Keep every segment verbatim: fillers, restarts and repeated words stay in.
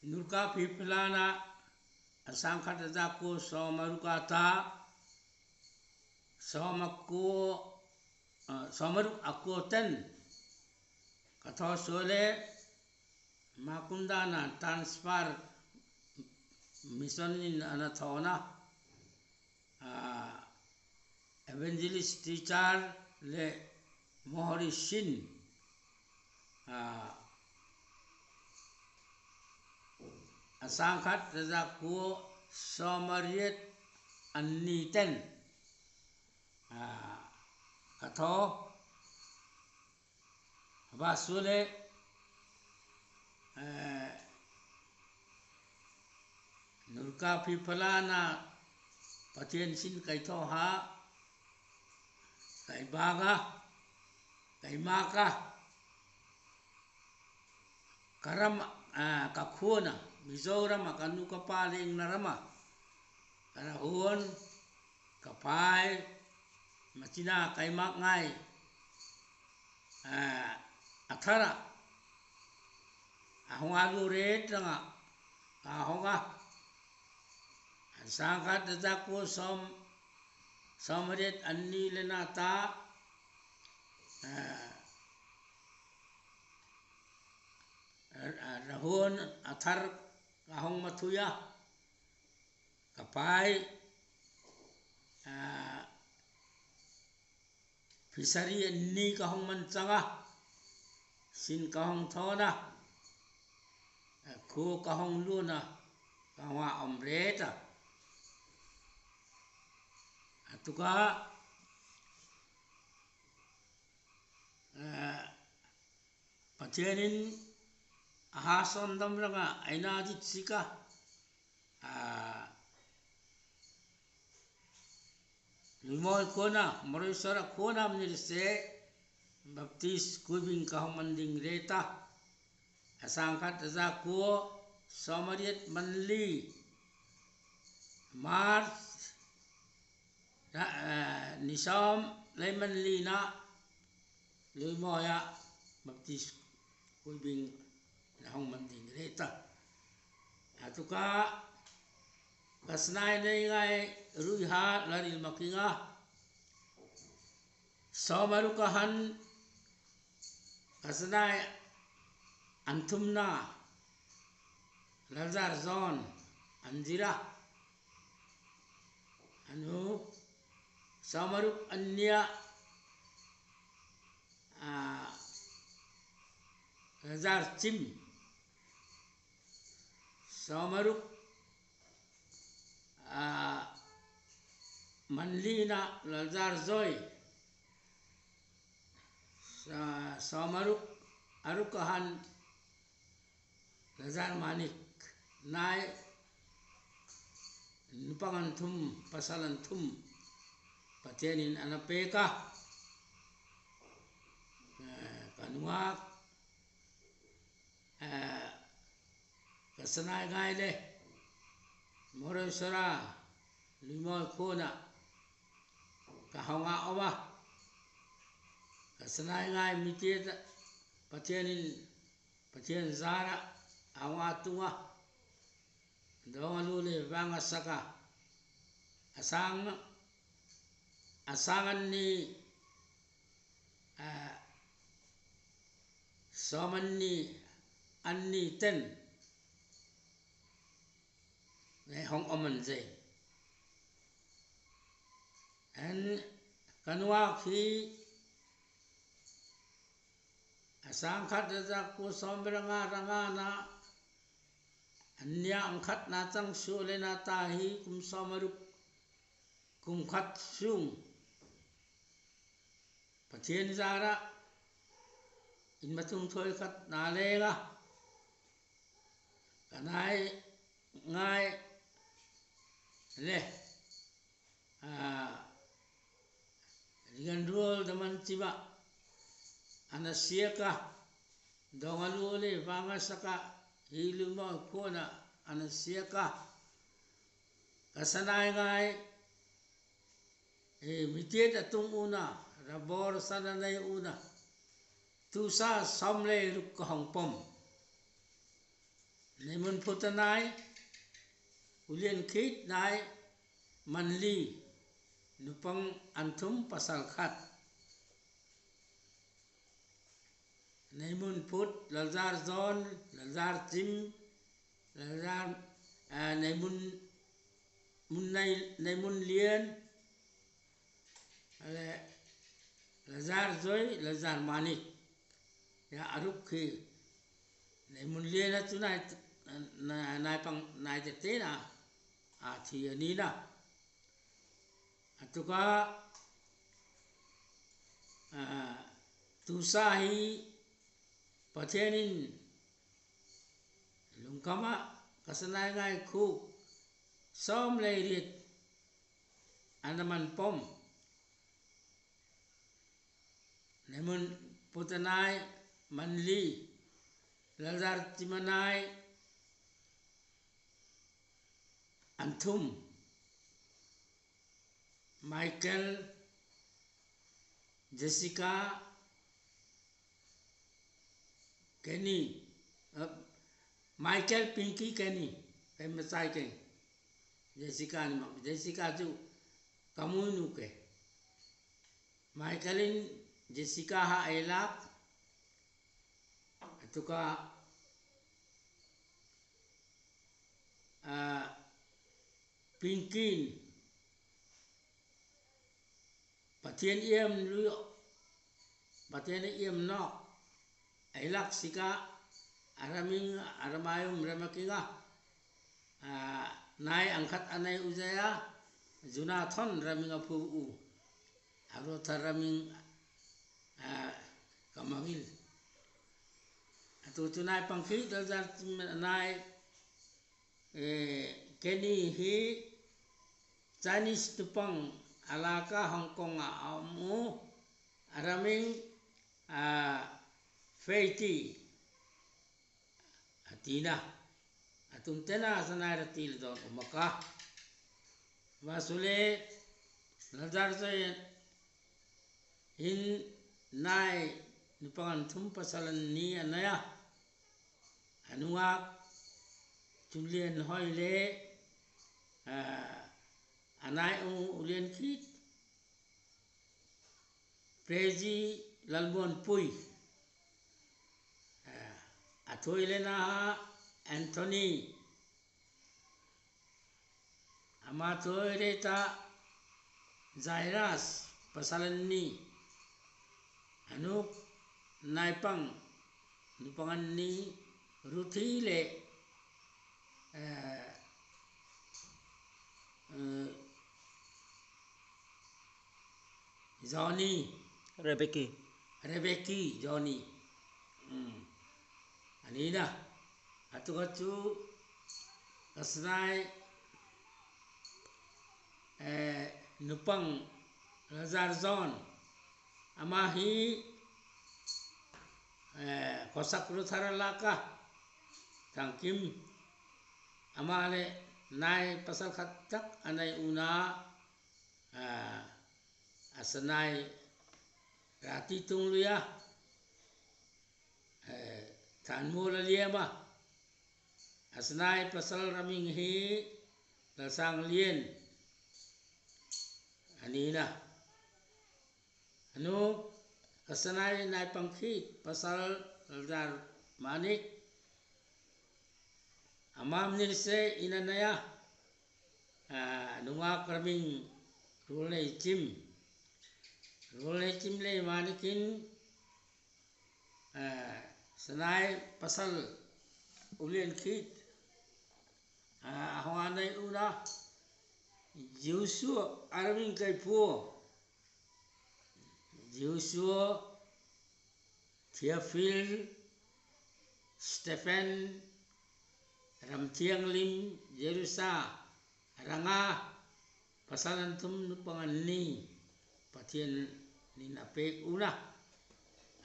Nurka Phiphalana a sangkhat a za kuo sawm a ruk a ta, sawm a kuo, ah, sawm a ruk a kuo ten ka thaw suo le, Makundana transfer mission in ana thaw a, ah, evangelist teacher le Mohori Sin, ah, a sangkhat a za kuo sawm a riet a ni ten, ah, ka thaw a va suo le, eh, Nurka Phiphalana Pathien sin kai thaw a, kai bak a, kai mak a, ka ram, ah, ka khuona, Mizoram a ka nu ka pa le inna ram a ka ra huon, ka pai, machina kai mak ngai, ah, a thara a hong a lu ret ranga ka hong a. A sangkhat a za kuo sawm, sawm a riet a ni le na ta, ah, ah, ra huon a thar ka hong ma thui a, ka pai, ah, fishery a ni ka hong man chang a, sin ka hong thaw a, ah, khuo ka hong luon a, ka hong a um ret a. A tuka, ah, Pathienin a ha sawndam ranga ei na dit sik a, ah, Luimawi khuona, Moroisora khuona mi ni se, Baptist Kuibing ka hong man ding ret a. A sangkhat a za kuo sawm a riet man li, March, ra, eh, ni sawm le man li na, Luimawia Baptist Kuibing la hong man ding ret a. A tuka ka sanai nei ngai ruiha la ril making a, sawm a ruk a han ka sanai an thumna Lalzar John an zir a. A nu, sawm a ruk a nia, ah, Lalzar Chim, sawm a ruk, ah, man li na Lalzar Zoi, sa-, sawm a ruk, a ruk a han Lalzar Manik, nai, nupa an thum, pasal an thum Pathienin a na pek a. Eh, ka nunghak, eh, ka sanai ngai le Moroisora Luimawi khuona ka hong a um a. Ka sanai ngai mi tiet Pathienin, Pathien zara a hong a tung a. Dawnga lu le vanga saka a sang, a sang a ni, ah, sawm a ni, a ni ten le hong um an zei. An ka nunghak hi a sangkhat a za kuo sawm ranga ranga na, a nia ang khat na chang suo le na ta hi kum sawm a ruk, kum khat sung Pathien zara in ma tung thoi khat na lenga ka nai ngai le, ah, Ringanruol Damanchima a na siek a, dawnga lu le vanga saka hi Luimawi khuona a na siek a. Ka sanai ngai, eh, mi tiet a tung u na, rabawr san a nei u na, tu sa sawm le ruk ka hong pawm. Neimun Phuta nai, Ulienkhit nai, Manli, nupang an thum pasal khat. Neimun Phut, Lalzar Zon, Lalzar Chim, Lalzar, ah, Neimun, Mun Nai, Neimun Lien, ale, Lalzar Zoi, Lalzar Manik. Ia, a ruk khi, Neimun Lien a chu nai, nai, nai pang, nai te te na, a thi a ni na. A tuka, ah, tu sa hi Pathienin lungkhama ka sanai ngai khuk sawm le riet ana man pawm. Neimun Phuta nai, Manli, Lalzar Chima nai, an thum. Michael, Jessica, Kenny, uh, Michael, Pinky, Kenny, pei ma chai keng. Jessica ni mak, Jessica chu ka mu nu ke. Michael in Jessica ha ei lak, a tuka, ah, Pinky in Pathien iem lui, Pathien iem nawk, ei lak sika, a raming, a ramai um rama kinga, ah, nai ang khat a nei u zeia, Jonathan raming a phu u, a ro tha raming, ah, ka mangil. A tu chu nai pang khi, Lalzar Chim nai, eh, Kenny hi Chinese nupang a laka Hong Kong a um u, a raming, ah, Feiti a ti na. A tun tena sanai ra ti le don um a ka. Va su le, Lalzar Zoi in nai nupang an thum pasal an ni a nei a. A nungak chu Lienhoi le, ah, a nai u, Ulienkhit, Prezi Lalmuanpui, ah, a thuoi le na Anthony, ama thuoi le ta Jairus, pasal an ni. A nu nai pang, nupang an ni, Ruthi le, eh, eh, Johnny. Rebecca. Rebecca, Johnny. Hmm. A ni na. A tuka chu ka sanai, eh, nupang Lalzar Zon. Ama hi, eh, khawsak ruthar a laka Thangkim. Ama le nai pasal khat tak a nei u na, ah, a sanai ra ti tung luia, eh, Thanmual a liam a. A sanai pasal raming hi Lalsanglien a ni na. A nu ka sanai nai pang khi pasal Lalzar Manik. Ama am ni se in a nei a. Ah, nungak raming Ruolneichim. Ruolneichim le Manikin, ah, sanai pasal Ulienkhit, ah, a hung a nei u na. Joshua a raming kai phu. Joshua, Theophil, Stephen, Ramthianglim, Jerusa, ranga pasal an thum nupang an ni, Pathienin a pek u na.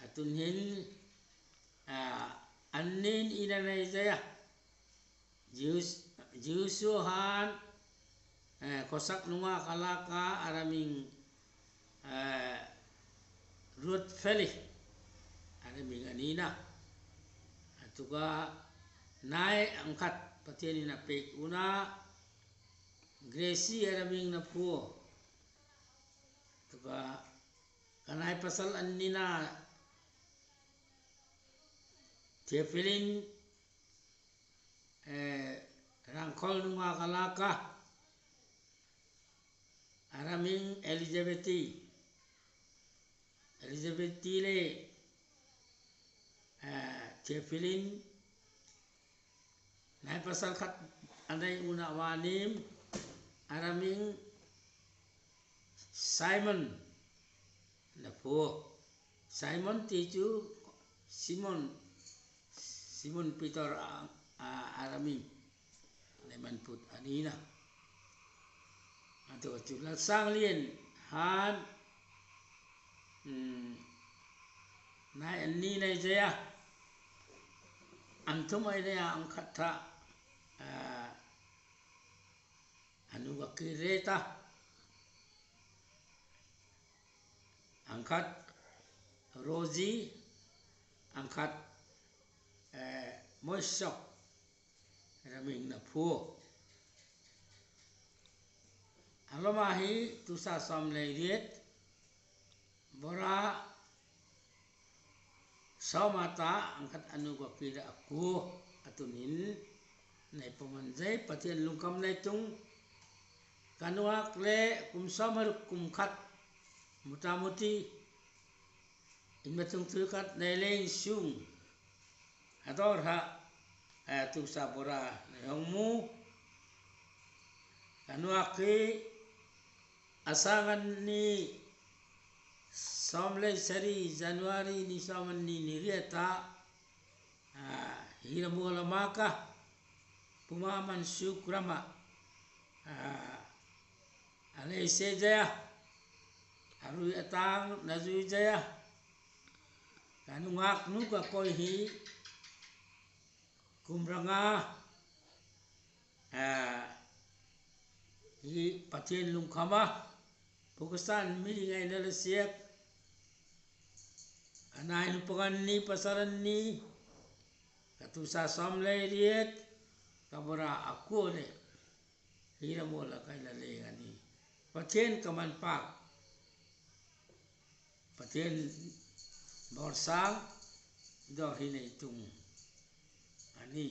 A tun hin, ah, an nin in a nei zeia. Jius-, Jiusu han, eh, khawsak nungak a laka a raming, eh, Ruth Feli a raming a ni na. A tuka Nai ang khat Pathienin a pêk unla, Gracie Araming na phuo. Tuka ka nai pasal an nina, Theophilin, eh, Rangkholnunga ka laka. Araming Elizabeth. Elizabeth le, eh, Theophilin, nai pasal khat an nei unla, a va nim, Araming Simon na phuo. Simon ti chu Simon, Simon Peter a, a, Araming le man put a nina. A tu chu Lalsanglian han, hmm, nai an ni nei zeia. An thum ei neia, ang khat tha, a, a nu ka kir ta. Ang khat Rosie, ang khat, eh, Moisok Araming na phuo. A lawma hi tusa sawm le riet, bora sawm a ta, ang khat a nu ka kir a kuo, a tunin nei pawm an zei, Pathien lungkham nei tung. Ka nuak le kum sawm a ruk kum khat, muta muti, in ma tung thui khat nei le in sung. A dor ha, a tusa bora nei hong mu. Ka nuak hi a sang an ni sawm le sari, January ni sawm an ni ni riet a, a, hi la mu la maka, puma man suk rama, a, a lei se zeia, a rui a tang na zui zeia. Ka nungak nu ka koi hi kum ranga, a, hi Pathien lungkhama, Pakistan mi ngaina la siek. Ka nai nu panga ni pasal an ni, ka tusa sawm le riet, ka bora a kuo le. Hi la mu la kai la le a ni. Pathien ka man pak. Pathien bawrsang dor hi nei tung a ni.